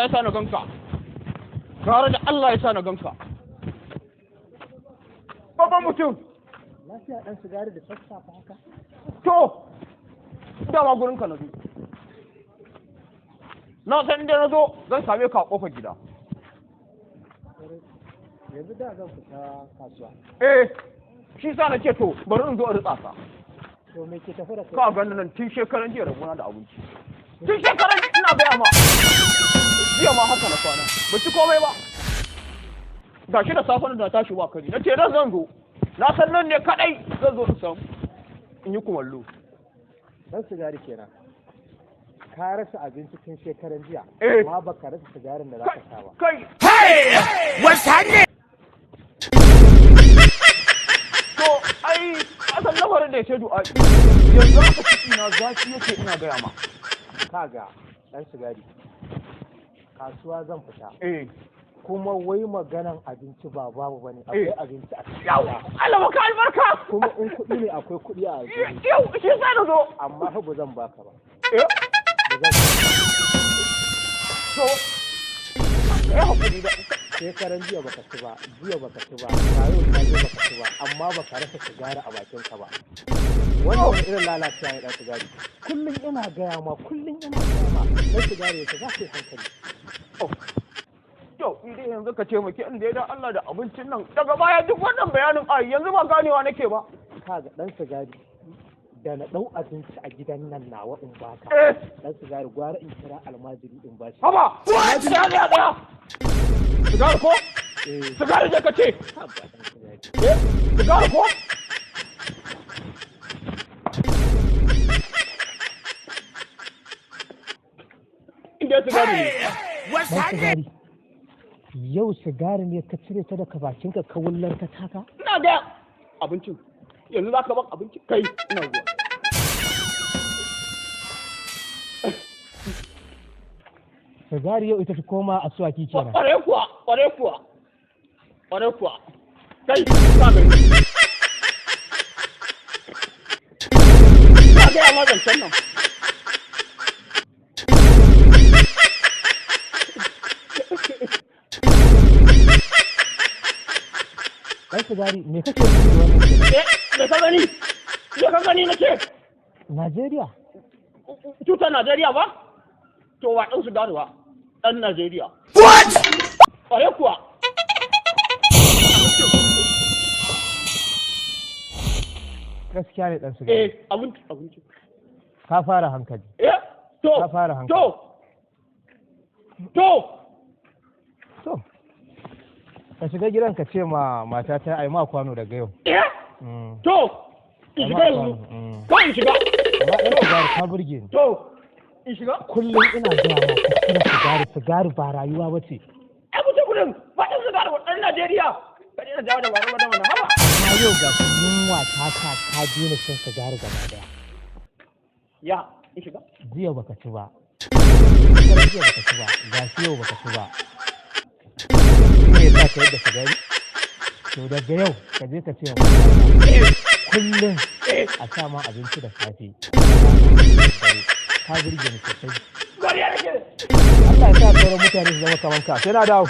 ya sa na ganka. Gara da Allah ya sa na ganka. Babban mutum. Lafiya, dan sigari, da sassafe haka? To, dama gurin ka na zo. Na san inda na zo zan same ka a kofar gida. Yanzu da zan fita kasuwa. Eh, shi sa na ce to bari in zo in ritsa ka. To, me ke tafi da kai? Ka gani nan, tun shekaran jiya rabona da abinci. Tun shekaran jiya, ina gaya ma. Jiya ma haka na kwana. Ba ci komai ba. Gashi da safe da tashi ba kari. Na ce nan zan zo. Na san nan ne kadai zan zo in samu in yi kumallo. Dan sigari kenan. Ka rasa abinci tun shekaran jiya. Eh. Amma baka rasa sigarin da zaka sha ba. Kai. What's happening? To, ai asan lamarin da ya ce du'a. Yanzu haka ciki na zafi yake, ina gaya ma. Kaga, dan sigari. Kasuwa zan fita. Eh. Kuma wai maganan abinci ba babu bane, akwai Eh. abinci a cikin Yau, gida. Allah maka albarka. Kuma in kuɗi ne, akwai kuɗi a aljihu. Yau, shi sa na zo. Amma fa ba zan baka ba. Eh. Ba zan. To, ya hakuri da Shekaran jiya baka ci ba, jiya baka ci ba, ga yau ka zo baka ci ba, amma baka rasa sigari a bakin ka ba. Wannan wani irin lalacewa ne, dan sigari? Kullum ina gaya ma, kullum ina gaya ma, dan sigari, yake za ka yi hankali? To, ni dai yanzu ka ce muke inda ya dan Allah da abincin nan. Daga baya duk wannan bayanin, ai yanzu ba ganewa nake ba. Kaga, dan sigari, da na dau abinci a gidan nan nawa in baka, dan sigari, gwara in kira almajiri in bashi. Haba! Tsaya, tsaya, tsaya. Sigari ko? Eh. Sigari je ka ce. Haba, dan sigari. Eh, sigari ko? Inda sigari ne. What's Dan happening? sigari, yau sigari ne ka cire ta daga bakinka ka wullar ta taka? Ina ga abincin. Yanzu za ka ban abinci, kai, ina zuwa. Sigari yau ita ta koma asuwaki kenan. Ƙwarai kuwa, ƙwarai kuwa. Ƙwarai kuwa. Kai, ka gani. Ina gaya ma zancen nan. Dan sigari, me kake nufi da wannan kenan? Eh, me ka gani? Me ka gani nake? Najeriya. Tutar Najeriya ba? To, ba ɗan Sudan ba, ɗan Najeriya. What? Ƙwarai kuwa. Gaskiya ne, dan sigari. Eh, abinci, abinci. Ka fara hankali. Eh, to. Ka fara hankali. To. To. To, ka shiga gidan ka ce ma matata ai ma kwano daga yau. Eh, to. In Ai shiga ma yanzu. kwano. Ko in shiga. Amma dan sigari, ka burge ni. To. In shiga. Kullum ina gaya ma ka cire sigari, sigari ba rayuwa ba ce. Ai mutum gudun ba ɗan Sudan ba, ɗan Najeriya. Ka daina jawo da wani wani haba. Amma yau ga shi yunwa ta sa ka daina shan sigari gaba daya. Ya, in shiga. Jiya baka ci ba. Shekaran jiya baka ci ba. Ga shi yau baka ci ba. Shi ne ya sa ka yadda sigari? To, daga yau ka je ka ce wa matata kullum a sa ma abinci da safe, da rana, da dare. Ka burge ni sosai. Godiya nake. Allah ya sa sauran mutane su zama kaman ka. Sai na dawo.